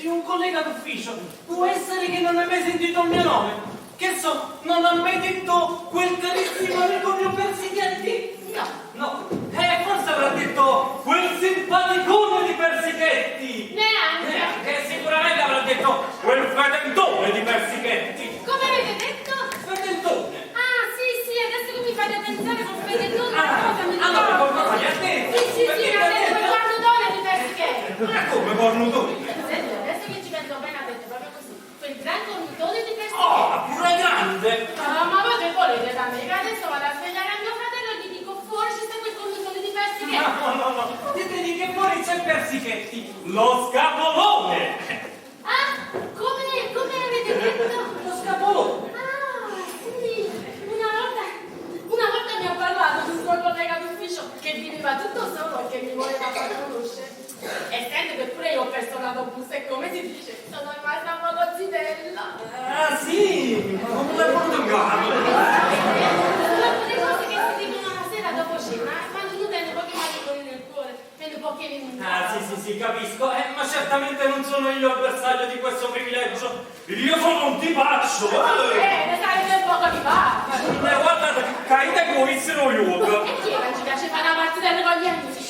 Persichetti, un collega d'ufficio. Può essere che non hai mai sentito il mio nome? Che so, non ha mai detto quel carissimo amico mio Persichetti? No. No, forse avrà detto quel simpaticone di Persichetti. Neanche. Neanche, sicuramente avrà detto quel fedentone di Persichetti. Come avete detto? Fedentone. Ah, sì, sì, adesso che mi fate pensare con fedentone Ah, una cosa mi allora ricordo. qualcosa gli ha detto. Sì, sì, sì, Perché mi ti ha ha detto quel detto? cornutone di Persichetti. Ma come cornutone? Senti, adesso che ci penso bene ha detto proprio così. Quel gran cornutone di Persichetti. Oh, ma pure grande. Ah, ma voi che volete da me? Che adesso vado a svegliare a mio fratello e gli dico fuori ci sta quel cornutone di Persichetti. No, no, no, ditegli che fuori c'è Persichetti, lo scapolone. Ah, come, come avete detto? Lo scapolone. Ah, sì, una volta, una volta mi ha parlato di un suo collega d'ufficio che viveva tutto solo e che mi voleva far conoscere. Essendo che pure io ho perso l'autobus e come si dice, sono rimasta un poco zitella. Ah, sì, ma come l'hai voluto in capo? Sono alcune cose che si dicono la sera dopo cena, quando uno tiene pochi maniconi nel cuore, tiene pochi nemici. Ah, sì, sì, sì, capisco, ma certamente non sono io il bersaglio di questo privilegio. Io sono un tipaccio! Ne sai che poco di va. Guardate, caite voi se non io. E chi è che ci piace fare una partita con gli amici?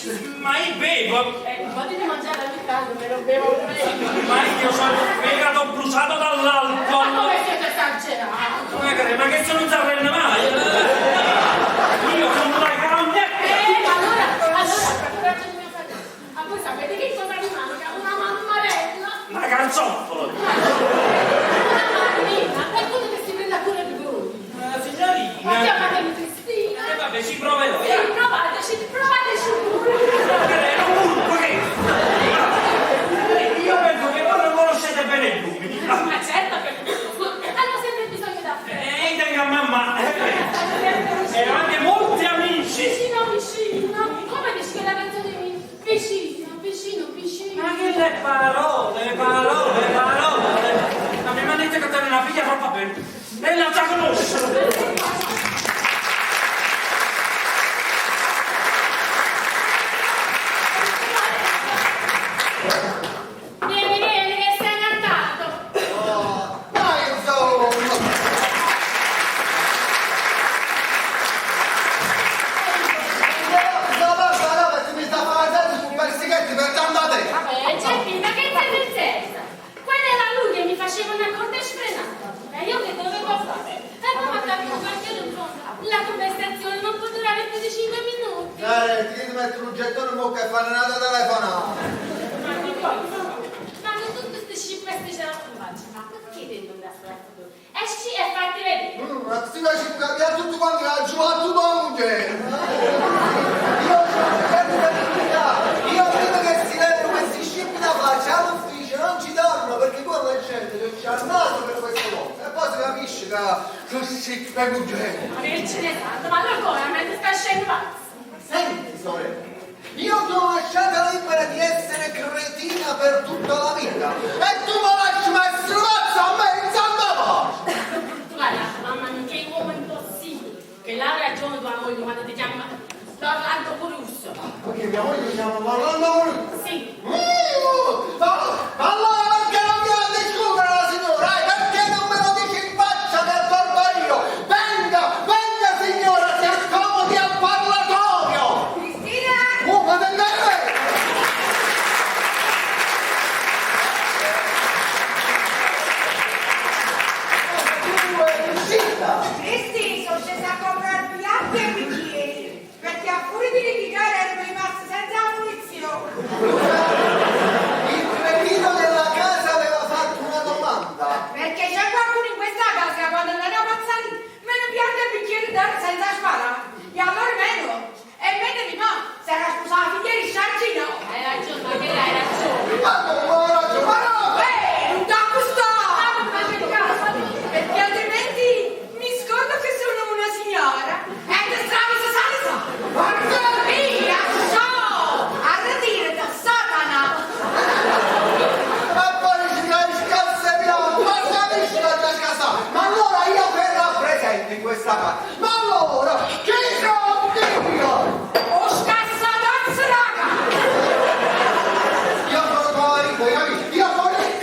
Ma io bevo! Un po' di mangiare ogni tanto, me lo bevo bene. Ma io sono il fegato bruciato Ma dall'alcol! come siete esagerato? Ma che, ma che se non si arrende mai? Io sono una carognetta! Ma allora, allora, proprio ragione di mio fratello. Ma voi sapete che cosa mi manca? Una mammarella! Una carcioffola! Una mammina! Qualcuno che si prenda cura di voi! Ma signorina! Ma chiamatemi Cristina! Vabbè, ci proverò! Sì, provateci, provateci pure! È un urco che... Io penso che voi non conoscete bene gli uomini. Ma certo che hanno sempre bisogno d'affetto! E tenga mamma! Stanno sempre E vicino! anche molti amici! Vicino, vicino! Come dici quella canzone mi? Vicino, vicino, vicino! Ma che le parole, parole, parole! Ma mi hanno detto che te una figlia troppo bene! E la già conosce! Vieni, vieni, che sei andato! Oh, ma insomma! No, basta, no, perché mi sta facendo su Persichetti per tanta tempo. Vabbè, Geppina, che sei nel senso? Quella era lui che mi faceva una corte sfrenata. E io che dovevo fare? E poi mi ha capito qualche in fondo. La conversazione non può durare più di 5 minuti. Ti devi mettere un gettone in bocca e fare una telefonata. Ma dico, ma non tutte queste scippe ce la faccio. Ma perché devi andare sulla foto? Esci e fatti vedere. Ma si faccio cambiare tutto quanto, la giù a moglie. Io sono sempre per Io prima che si levano questi scippi da faccia all'ufficio non ci torno perché poi la gente che ci ha nato per queste cose. E poi si capisce che sono scippi per moglie. Ma che ce ne tanto? Ma allora come? Mentre sta scendendo pazzo? Senti, sorella, io ti ho lasciata libera di essere cretina per tutta la vita e tu mi lasci essere pazzo a me in santa pace! Tu guarda, mamma mia, che uomo impossibile. Che l'ha ragione tua moglie quando ti chiama l'Orlando Curusso. Perché mia moglie mi chiama Orlando Curusso? Sì. Ma allora perché non mi la descopre la signora? Perché non me lo dici in faccia che torno io? Venga, venga signora, si accomodi al parlatorio! Cristina! Oh, ma venga lei! Tu è riuscita! Cristi, sono scesa a comprare piatti e bicchieri, perché a furia di litigare ero rimasta senza munizione. Il cretino della casa aveva fatto una domanda. Perché c'è qualcuno in questa casa che quando non era pazzati, meno piatti e bicchieri d'oro senza sparare. E allora meno. E meno di me, si era sposata la figlia di Sciargino. Hai ragione, ma che hai ragione. Ma non ho ragione, ma no! Non t'accostare! Ma che cazzo? Perché altrimenti mi scordo che sono una signora e ti stravisa salsa! Via, so! Arretirati, Satana! E poi ci dai scasse piatto, ma capisci la già scassata? Ma allora io che rappresento in questa casa? Ma allora, chi sono io? Ho scassatazzo, raga! Io sono tuo marito, hai capito? Io sono il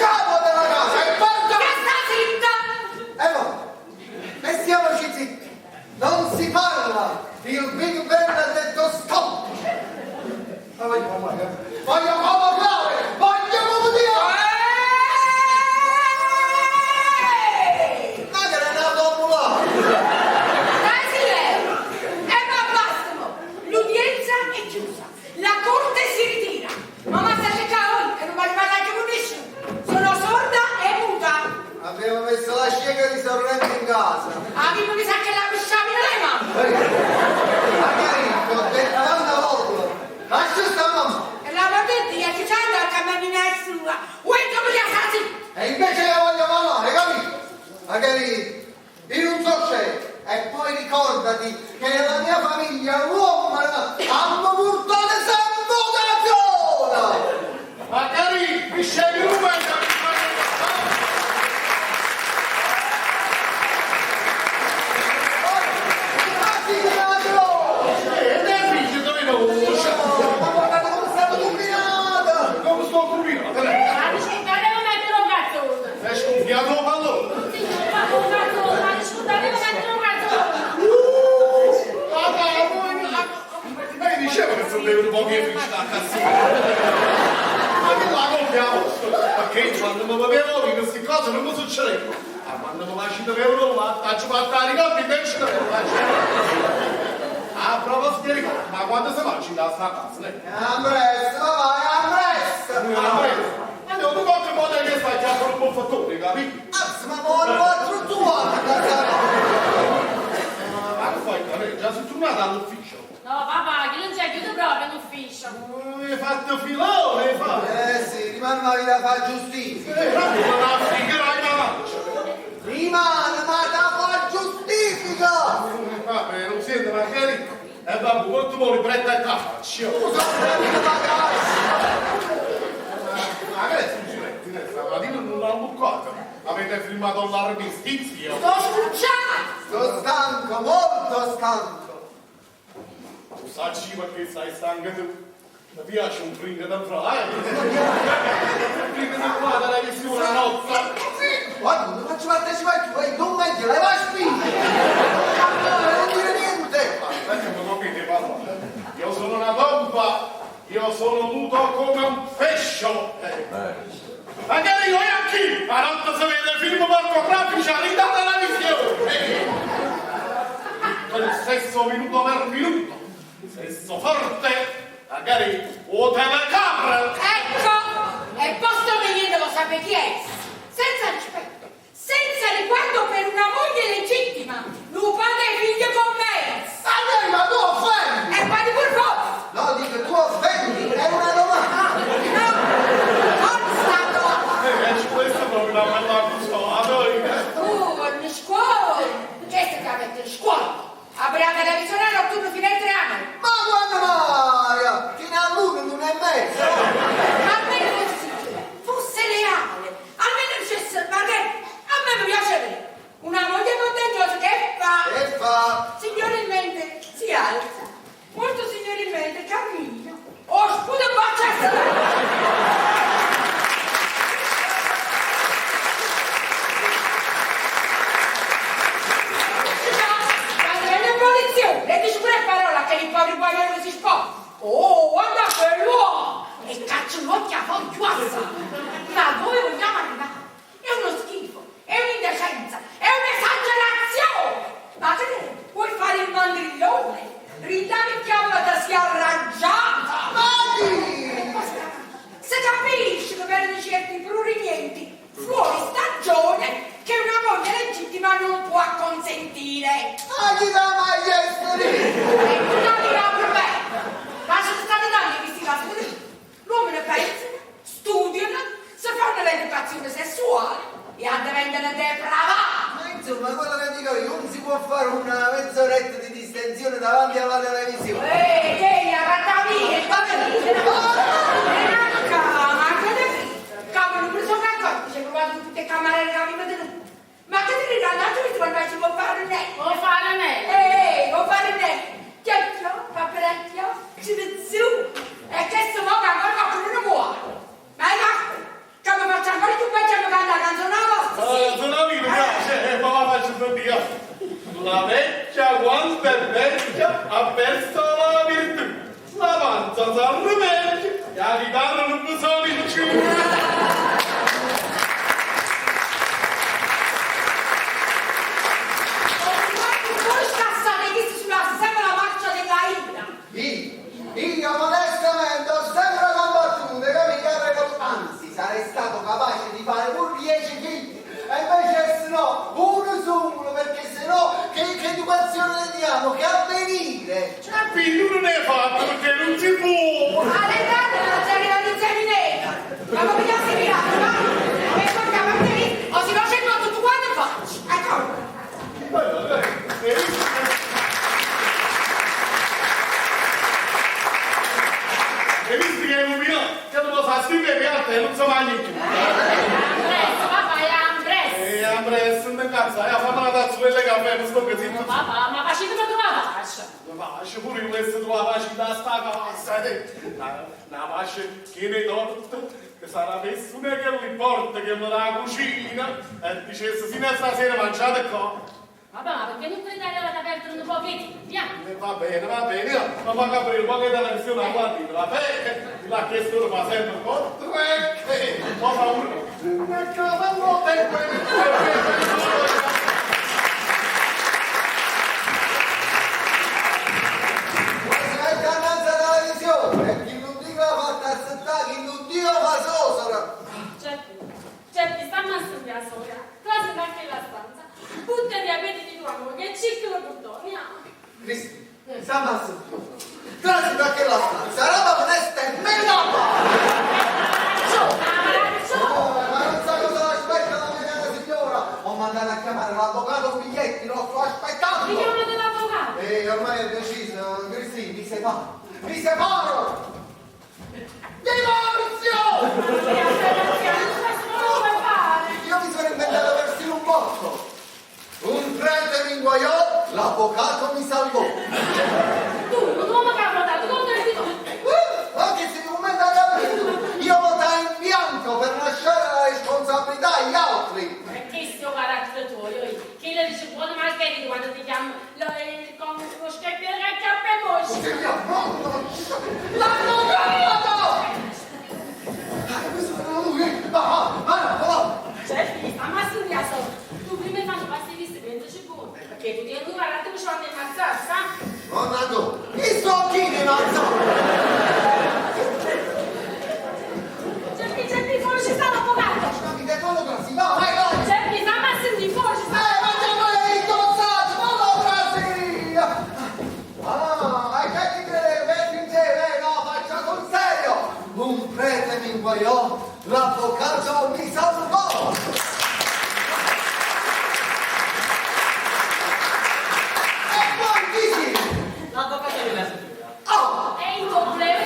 Magari io non so scemo. E poi ricordati che nella mia famiglia l'uomo hanno portato sempre occasione! Magari mi scegli un momento. Ma sì, E te figlio dove voce? Ma guardate come stanno combinato! Come sto combinato? Ma dice, ma devo mettere un calzone. Sei sconfiato il pallone? Signore, ma un calzone, ma scusa, devo mettere un calzone. Ma io dicevo che sono un po' che figlio da tassino. Ma che la gonfiamo? Perché quando mi bevevo in queste cose non mi succedeva. Ma quando mi faccio bevo la faccio fatta la ricordi invece non lo faccio. Ah, prova a ricordo, ma quando si mangia da sta casa, ne? Ambressa, ma vai, ambressa! Ma no, tu qualche volta che stai già con un buon fattore, capito? Azz, ma buon quattro tu a casa! Ma che fai, Carè? Già sei tornata all'ufficio. No, papà, che non c'è chiudo proprio in ufficio. Hai fatto filone, hai fatto. Eh sì, rimane una vita fa giustizia! Proprio la figura in avanti. Rimane, ma da fa giustifica! Vabbè, non sento magari. E vabbè, quanto vuoi prendere a faccia? Scusa, non mi Ma che è successo? Stamattina non l'hanno buccato. Avete firmato l'armistizio. Sto scucciato! Sono stanco, molto stanco! Tu sai perché sei stanca tu. Mi piace un drink da frate. Un drink da frate alla visione la notte. Sì, guarda, non faccio partecipare più, non meglio, leva la spinta! Non parlare, non dire niente! Adesso mi capite parlare. Io sono una bomba, io sono muto come un pescio. Magari io e anch'io, ma non si vede film pornografici all'interno della visione. Con il sesso minuto per minuto, sesso forte, magari o telecamera. Ecco, e posto venire lo sapete chi è? Senza rispetto, senza riguardo per una moglie legittima, lupa dei figli con me. Ma ma tu offendi! E poi pur voi. No, dico, tu offendi, è una domanda! No, non stato. Questa è proprio una bella cosa. Tu, in scuola, che si chiama in scuola? Apri la televisione notturno fino ai tre anni. Ma quando mai? Fino all'una, l'una e mezza! Ma almeno fosse, fosse leale, almeno dicesse, ma che a me mi piace vedere una moglie contagiosa che fa? Che fa? Signorilmente si alza, molto signorilmente cammina, o sputa un bacio a strada. Quando viene la polizia, le dice pure parola che i poveri guaglioni si spostano. Oh, guarda quell'uomo! E caccia l'occhio a fogliuassa! Ma dove vogliamo arrivare? È uno schifo, è un'indecenza, è un'esagerazione! Ma che ne? Vuoi fare il mandrillone? Rita mi chiama da si arrangiata! Ma chi? E poi se capisce che per certi prurimienti fuori stagione che una moglie legittima non può acconsentire. Ma chi dà mai gli esteri? E tu non dirà per me. Ma sono state tanti che si casi. L'uomo ne pensano, studiano, si fanno l'educazione sessuale e diventano depravati. Ma insomma, quello che dico io, non si può fare una mezz'oretta di distensione davanti alla televisione. Ehi, ehi, guarda via, va bene. Ma che ne Come non mi sono accorto, ci ho provato con tutte le camere che avevo tenuto. Ma che ti ricordi, tu mi ci può fare niente. Vuoi fare me? Ehi, vuoi fare niente? Chiacchio, paparecchio, ci su. E questo mo che ancora qualcuno non muore. Ma è l'acqua, che mi faccio ancora più peggio che canta la canzone vostra, sì. Sono amico, piace, ma la faccio per Dio. La vecchia quando è vecchia ha perso la virtù. La panza si arremecchia e la chitarra non mi suona più. Voi scassate chi sulla sempre la marcia della Ida. Io, io modestamente ho sempre combattuto, capito? Avrei voluto- Anzi, sarei stato capace di fare pur 10 figli. E invece no, uno solo, perché se no che, che educazione le diamo? Che avvenire? E figlio non è fatto perché non si può. All'età non si arriva di seminetta. Ma come cazzo si va? E portiamo anche lì, o se no c'è tutto quanto faccio. incazzare, fammi una tazzulella di caffè, mi sto zitto. Papà, ma facitemi trovare la pace. La pace, pure io volessi trovare la pace da sta casa. La pace che ne torta, che sarà messo una che li porta, che mi dà la cucina, e dicesse, sino a stasera mangiate qua. Papà, ma perché non prendere la aperta un pochettino? Via. Va bene, io ma fa capire, ma che televisione la guardi, va bene, l'ha chiesto ora fa sempre un po' tre, che un po' fa uno, un cavallo tempo Si mette annanzi alla televisione e chi non dica la fatta aspettare, chi non dica fa sosera. Certo, certo, stammi a studiare sola. Trasi da quella stanza. Buttati a piedi di tua moglie e ciclo bottoni. Cristi, stiamo a sentire. Trasi da quella stanza, roba onesta e me la Abbraccio, Oh, ma non sa cosa l'aspetta la mia cara signora. Ho mandato a chiamare l'avvocato Biglietti, lo sto Mi aspettando. chiamate l'avvocato. E ormai è deciso, Cristi, mi separo. Mi separo! Divorzio! Ma questo non lo puoi fare. Io mi sono inventato persino un botto. Un prete mi inguaiò, l'avvocato mi salvò. Tu, un uomo che ha votato contro il divorzio. Anche se mi momento ha capito, io votai in bianco per lasciare la responsabilità agli altri. E che sto carattere tuo, io, che le dice buona margherita quando ti chiamo con lo scherzo del cacciappecoci. L'avvocato! Ah, questo sono lui! Va, va, va, va! Certo, ma studia solo. Tu prima fanno passi visti, pensaci buono. Perché tu ti un carattere che ci vanno a ammazzare, sa? Nonna, mi sto chi mi mazzo! Cerchi, cerchi, fuori ci sta l'avvocato. Capite, fallo trasì, va, vai, vai! Cerchi, stammi a sentire, fuori ci sta. Ma già voi indossato, fallo trasì! Ah, e che ti crede? Metti insieme, no, faccia sul serio! Un prete mi inguaiò, l'avvocato mi salvò! E poi chi si? L'avvocato della signora. Oh! È in completo,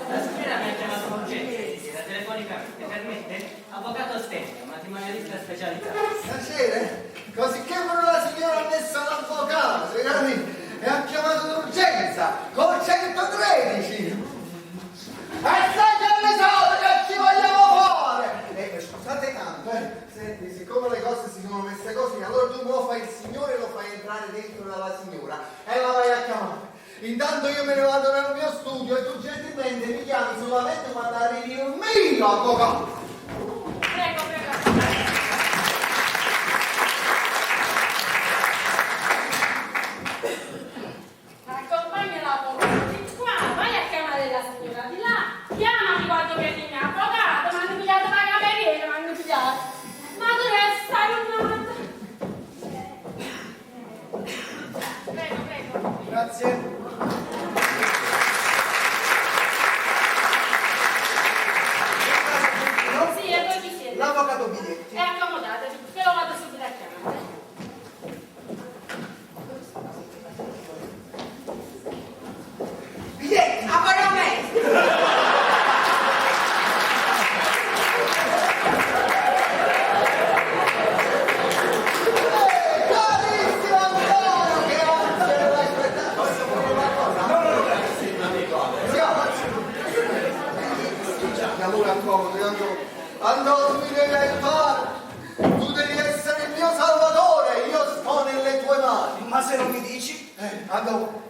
La signora mi ha chiamato con urgenza stasera, telefonicamente, permette? Avvocato Stella, matrimonialista specializzato. Piacere, così che pure la signora ha messo l'avvocato, signori, e ha chiamato d'urgenza col 113. E sai che ne so che ci vogliamo fare? Scusate tanto, eh. Senti, siccome le cose si sono messe così, allora tu mo fai il signore e lo fai entrare dentro dalla signora e la vai a chiamare. Intanto io me ne vado nel mio studio e tu gentilmente mi chiami solamente quando arrivi il mio avvocato. Prego, prego. Accompagna l'avvocato di qua, vai a chiamare la signora di là. Chiamami quando viene il mio avvocato, mi hanno pigliato la cameriera, mi hanno pigliato. Ma tu resta un matto. Prego, prego. Grazie. Sì, e voi chi siete? L'avvocato Biglietti. E accomodatevi, ve lo vado subito a chiamare. Biglietti! A voi a me! Carissimo Antonio, che ansia che l'hai aspettato. Posso fare una cosa? No, no, no, Siamo. E allora accomodi, Antonio. Antonio, tu mi devi aiutare. Tu devi essere il mio salvatore. Io sto nelle tue mani. Ma se non mi dici? Antonio,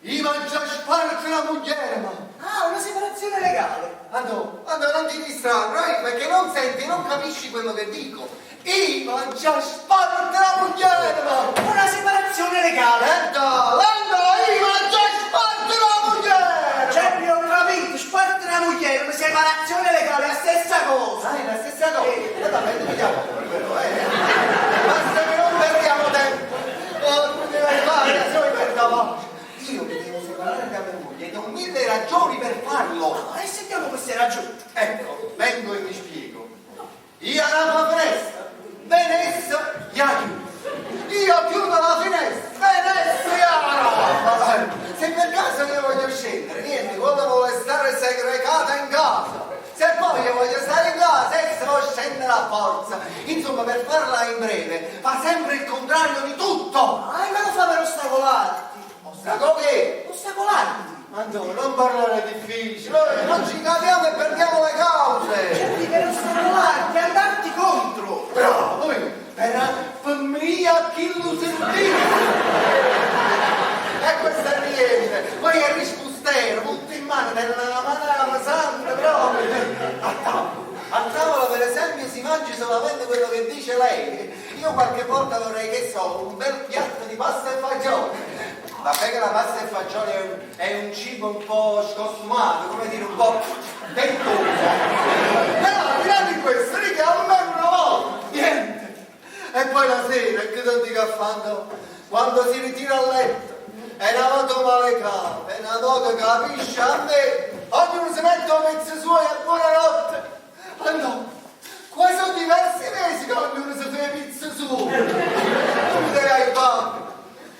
io mangio sparto la moglie, ma. Ah, una separazione legale. Antonio, Antonio, non ti distrarre, perché non senti, non capisci quello che dico. Io mangio sparto la moglie, ma. Una separazione legale. Lenta, lenta, io mangio sparto la moglie! Cioè, io ho capito, sparti la moglie, una separazione legale è la stessa cosa. Ah, è la stessa cosa. E vabbè, tu vediamo però, eh. Basta che non perdiamo tempo. Oh, tu devi arrivare, adesso mi perdo la voce. Io mi devo separare da mia moglie ed ho mille ragioni per farlo. E sentiamo queste ragioni. Ecco, vengo e mi spiego. Io apro la finestra, Venezia la chiudo. Io chiudo la finestra, Venezia la apro. Se per caso io voglio scendere, niente, quello vuole stare segregata in casa. Se poi io voglio stare in casa, essa vuole scendere a fare forza. Insomma, per farla in breve, fa sempre il contrario di tutto. Ah, ma lo fa per ostacolarti. Ostacolo che? Ostacolarti. Ma no, non parlare difficile, noi non ci capiamo e perdiamo le cause. Cerchi per ostacolarti, andarti contro. Bravo, per, per mia chi lo sentiva. E questa è niente, poi è rispostero, tutto in mano, nella mano pesante proprio. A tavola, a tavola per esempio si mangia solamente quello che dice lei. Io qualche volta vorrei che so, un bel piatto di pasta e fagioli. Vabbè che la pasta e fagioli è un cibo un po' scostumato, come dire, un po' ventoso. Però al di là di questo, richiamo almeno una volta, niente. E poi la sera, che ti dico a fando, quando si ritira a letto, è una volta male capo, è una volta capisce a me, ognuno si mette a mezzo suo e buonanotte. Ma no, qua sono diversi mesi che ognuno si fa pizza sua. Tu mi devi aiutare.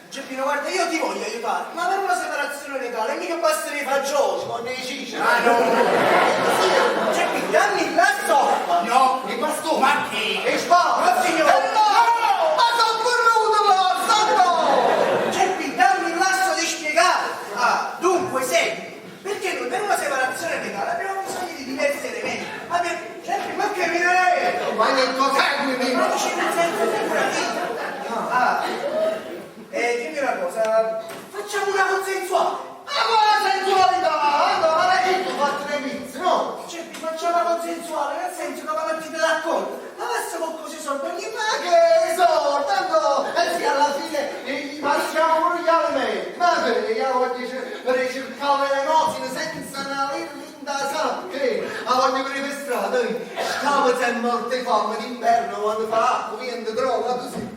Geppino, guarda, io ti voglio aiutare, ma per una separazione legale mica bastano i fagioli. Con i cicci. Ah no! Geppino, dammi la soppa! No! E bastone. Ma che? E spada. No, signore. E no! Ma sono cornuto là, no! Geppi, dammi il lasso di spiegare! Ah, dunque, senti, perché noi per una separazione legale abbiamo bisogno di diversi elementi. Abbiamo... Geppi, ma che mi dai? Ma nel tuo seguimi! Ma dici un senso figurativo! Ah, e dimmi una cosa, facciamo una consensuale! Ma quale sensualità? Allora, ma l'hai tutto fatto le pizze, no? Geppi, facciamo una consensuale, nel senso che va mettete d'accordo, ma adesso con così soldi ogni Ma che so, tanto eh sì, alla fine gli passiamo pure gli alimenti. Ma perché io voglio vorrei cercare l'elemosina senza una lira in da sacca, eh. La voglio per le strade, scavo se è morte fame d'inverno quando fa acqua, vento, trova, così.